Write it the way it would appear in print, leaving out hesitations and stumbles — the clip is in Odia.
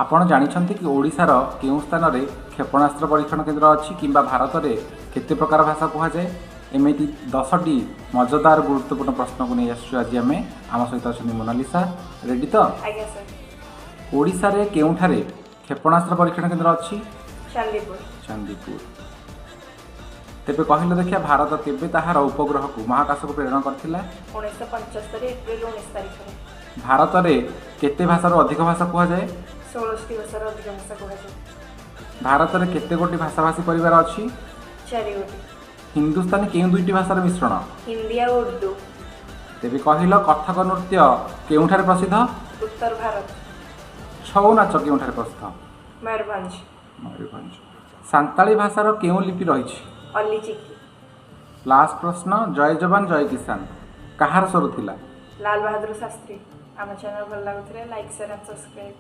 ଆପଣ ଜାଣିଛନ୍ତି କି ଓଡ଼ିଶାର କେଉଁ ସ୍ଥାନରେ କ୍ଷେପଣାସ୍ତ୍ର ପରୀକ୍ଷଣ କେନ୍ଦ୍ର ଅଛି, କିମ୍ବା ଭାରତରେ କେତେ ପ୍ରକାର ଭାଷା କୁହାଯାଏ? ଏମିତି 10ଟି ମଜାଦାର ଗୁରୁତ୍ୱପୂର୍ଣ୍ଣ ପ୍ରଶ୍ନକୁ ନେଇ ଆସିଛୁ ଆଜି ଆମେ। ଆମ ସହିତ ଅଛନ୍ତି ମୋନାଲିସା। ରେଡ଼ି ତ? ଆଜ୍ଞା ସାର୍। ଓଡ଼ିଶାରେ କେଉଁଠାରେ କ୍ଷେପଣାସ୍ତ୍ର ପରୀକ୍ଷଣ କେନ୍ଦ୍ର ଅଛି? ଚାନ୍ଦିପୁର। ଚାନ୍ଦିପୁର। ତେବେ କହିଲେ ଦେଖିବା, ଭାରତ କେବେ ତାହାର ଉପଗ୍ରହକୁ ମହାକାଶକୁ ପ୍ରେରଣ କରିଥିଲା? 1975 ଏପ୍ରିଲ 19 ତାରିଖରେ। ଭାରତରେ କେତେ ଭାଷାରୁ ଅଧିକ ଭାଷା କୁହାଯାଏ? 16ଟି ଭାଷାର ଅଧିକ ଭାଷା କୁହାଯାଏ। ଭାରତରେ କେତେ ଗୋଟି ଭାଷାଭାଷୀ ପରିବାର ଅଛି? 4 ଗୋଟି। ହିନ୍ଦୁସ୍ତାନୀ କେଉଁ ଦୁଇଟି ଭାଷାର ମିଶ୍ରଣ? ହିନ୍ଦୀ ଆଉ ଉର୍ଦ୍ଦୁ। ତେବେ କହିଲ, କଥକ ନୃତ୍ୟ କେଉଁଠାରେ ପ୍ରସିଦ୍ଧ? ଉତ୍ତର ଭାରତ। ଛଉ ନାଚ କେଉଁଠାରେ ପ୍ରସିଦ୍ଧ? ମୟୂରଭଞ୍ଜ। ମୟୂରଭଞ୍ଜ। ସାନ୍ତାଳୀ ଭାଷାର କେଉଁ ଲିପି ରହିଛି? ଅଲିଚିକି। ଲାଷ୍ଟ ପ୍ରଶ୍ନ, ଜୟ ଯବାନ ଜୟ କିଷାନ କାହାର ସ୍ୱର ଥିଲା? ଲାଲ ବାହାଦୁର ଶାସ୍ତ୍ରୀ। ଆମ ଚ୍ୟାନେଲ୍ ଭଲ ଲାଗୁଥିଲେ ଲାଇକ୍, ସେୟାର ଆଣ୍ଡ ସବସ୍କ୍ରାଇବ୍।